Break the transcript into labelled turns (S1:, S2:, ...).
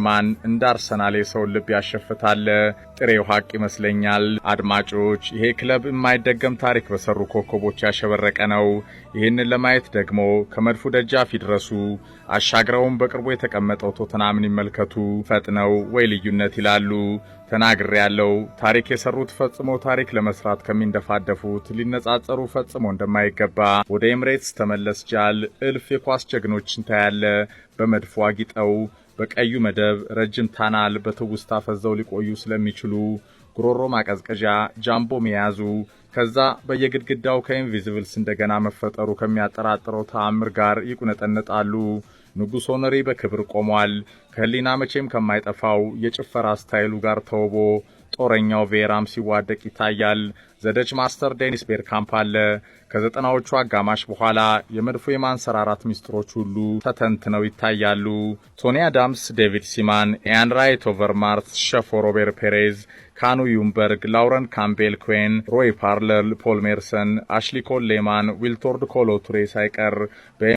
S1: ማን እንደ አርሰናል የሰውን ልብ ያሸፍታል? ጥሬው ሀቅ ይመስለኛል። አድማጮች፣ ይሄ ክለብ የማይደገም ታሪክ በሰሩ ኮከቦች ያሸበረቀ ነው። ይህንን ለማየት ደግሞ ከመድፉ ደጃፍ ይድረሱ። አሻግረውም በቅርቡ የተቀመጠው ቶተናምን ይመልከቱ። ፈጥነው ወይ ልዩነት ይላሉ። ተናግሬያለሁ፣ ታሪክ የሰሩት ፈጽሞ ታሪክ ለመስራት ከሚንደፋደፉት ሊነጻጸሩ ፈጽሞ እንደማይገባ። ወደ ኤምሬትስ ተመለስ ጃል፣ እልፍ የኳስ ጀግኖችን ታያለህ። በመድፉ አጊጠው በቀዩ መደብ ረጅም tunnel በትውስታ ፈዘው ሊቆዩ ስለሚችሉ ጉሮሮ ማቀዝቀዣ ጃምቦ መያዙ፣ ከዛ በየግድግዳው ከ Invisibles እንደገና መፈጠሩ ከሚያጠራጥረው ተአምር ጋር ይቁነጠነጣሉ። ንጉሥ ኦነሪ በክብር ቆሟል። ከህሊና መቼም ከማይጠፋው የጭፈራ style ኡ ጋር ተውቦ ጦረኛው ቬራም ሲዋደቅ ይታያል። The Dutch master ዴኒስ ቤርካምፕ አለ። ከ90ዎቹ አጋማሽ በኋላ የመድፉ የማንሰራራት ሚስጥሮች ሁሉ ተተንትነው ይታያሉ። ቶኒ አዳምስ፣ ዴቪድ ሲማን፣ ኢያን ራይት፣ ኦቨርማርስ፣ ሸፎ ሮቤር ፔሬዝ፣ ካኑ ዩምበርግ፣ ላውረን ካምቤል ኩዌን፣ ሮይ ፓርለል፣ ፖል ሜርሰን፣ አሽሊ ኮል ሌማን፣ ዊልቶርድ ኮሎ ቱሬ ሳይቀር።